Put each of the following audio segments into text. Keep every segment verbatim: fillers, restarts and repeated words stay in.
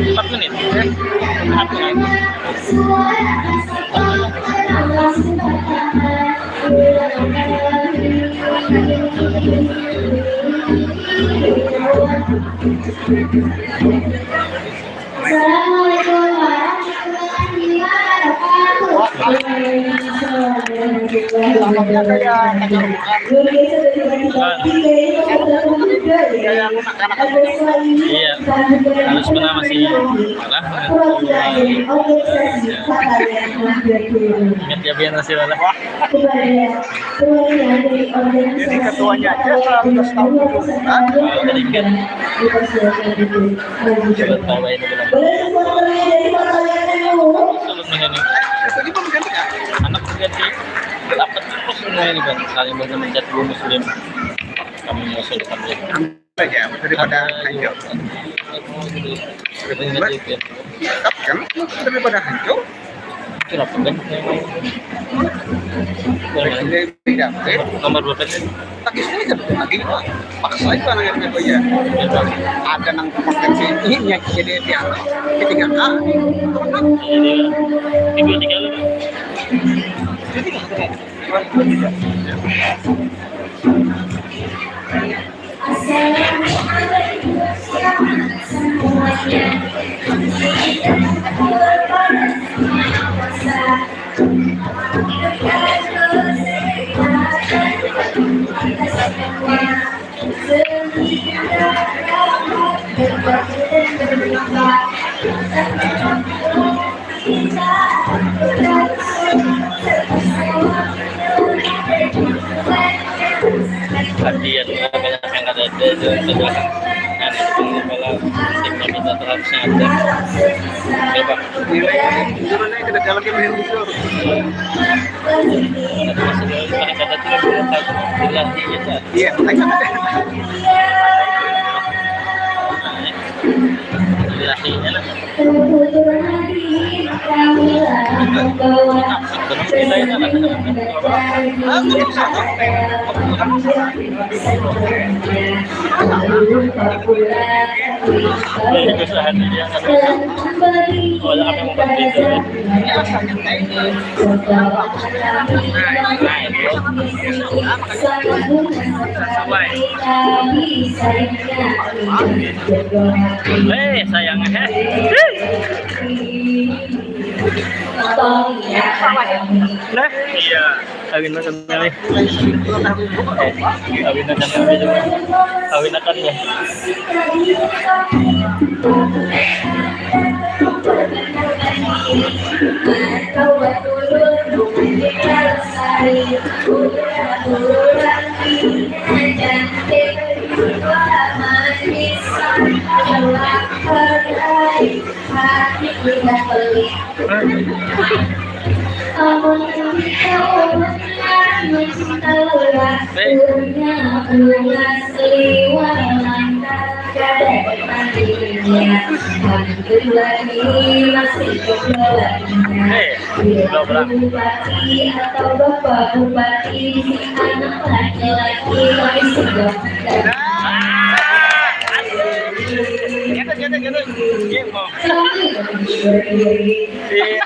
Empat menit. Eh, empat menit. Assalamualaikum warahmatullahi wabarakatuh. Waalaikumsalam warahmatullahi wabarakatuh. Luar biasa dari tiga ini, kita juga ya. Ada suami, iya. Harus pernah masih perwakilan dari organisasi Kata yang Hampir Dulu. Ingat ya, biar masih leleh. Wah. Kepada perwakilan dari organisasi. Jadi ketuanya aja seratus tahun. Hah? Kalau tadi ingat. Kita silakan duduk. Coba bawa ini bilang. Boleh support dari perwakilan dulu. Belum nih ini. Tadi belum ganti ya? Anak ganti. Dapat terus semua ini kan. Saling baca mencet dua muslim. Kami nyusul sambil. Aja, daripada hancur. Tapi kan, daripada hancur. Kenapa kan? Ini beda, eh? Nomor berapa sih? Tapi saya kan lagi paksa itu anak yang apa ya? Ada nang potensi ini yang jadi dia ketika A. Iya, iya. Tiga, tiga lu. Jadi, Assalamualaikum semuanya. Hadiah banyak yang ada di belakang. Nah, itu kalau kita terhadap sadar. Coba. Gimana yang kena dalam kemarin itu? Ada masuk dalam kata-kata tuh, bilang gitu. Iya, makanya. Bilang gitu, enak. Eh, sayang, eh. Nah, iya. Kawin makan kami. Eh, kawin makan kami juga. Kawin makan ya. Amun kita orang mencinta lelaki, punya bunga seliwar langka, kada ada tandingnya. Kami berdua ini masih jomblo lagi. Bila bupati atau bapak bupati, anak laki-laki kami sudah ada. Gitu, gitu, gitu. Gitu. Iya.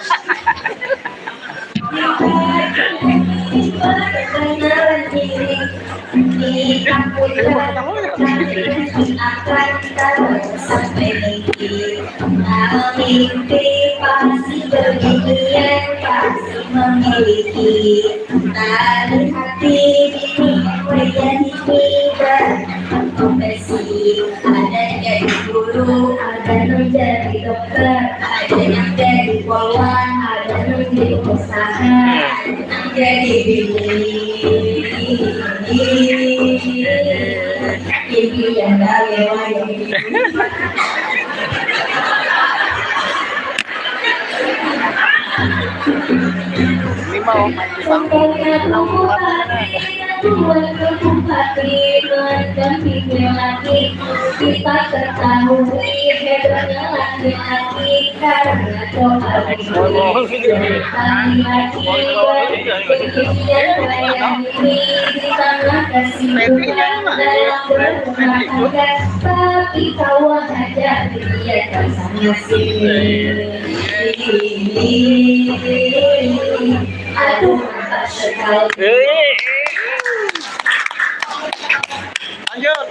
Mimpi pasti berpikir, pasti memiliki. Tapi hati ini wayah ini berprofesi. Ada jadi guru, ada nang jadi dokter, ada nang jadi polwan, ada nang jadi pengusaha, ada nang jadi bini. Ini yang gawe wayah ini. Ini mau main di panggung. Kita ketahui hebatnya laki-laki karena doa. Laki-laki berpikir wayah ini di tengah kesibukan dalam berumah tangga, tapi kawa haja dia masing-masing. Aduh, mantap sekali. Lanjut.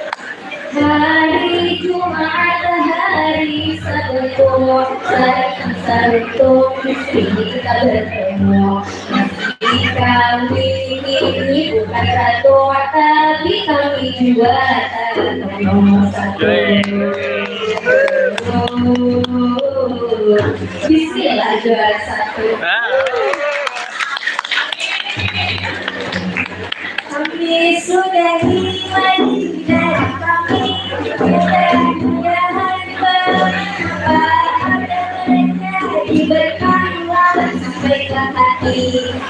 Hari Jumat, hari Sabtu, hari Sabtu, di sini kita bertemu. Meski kami ini bukan ratu, tapi kami juga tak nomor satu. Bismillah, juara satu. Ah. Kami sudahi mandi dari kami, mudah-mudahan bermanfaat dan menjadi berkah sampai ke hati.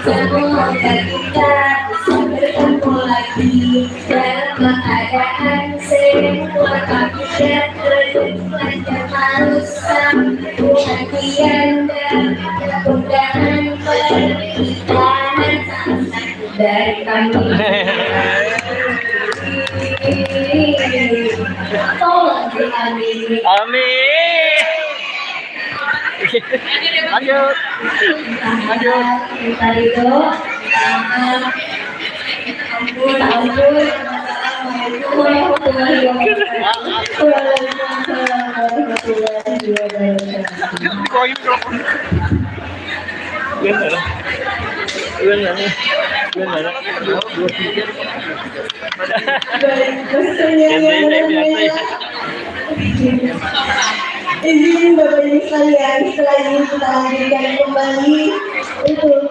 Semoga kita bisa bertemu lagi dalam keadaan sehat walafiat, berlanjut lancar terus sampai bahagia dan mudah-mudahan Dari kami. Tolong diamini. Amin. Lanjut. Lanjut. Kita itu. Ampun, ampun. Assalamualaikum warahmatullahi wabarakatuh. Waalaikumsalam warahmatullahi wabarakatuh. Koin dong. Benar. Benar. Benar. Baik, maksudnya Ganti, yang ganti, namanya. ganti. Izin Bapak Ibu sekalian, setelah ini kita lanjutkan kembali untuk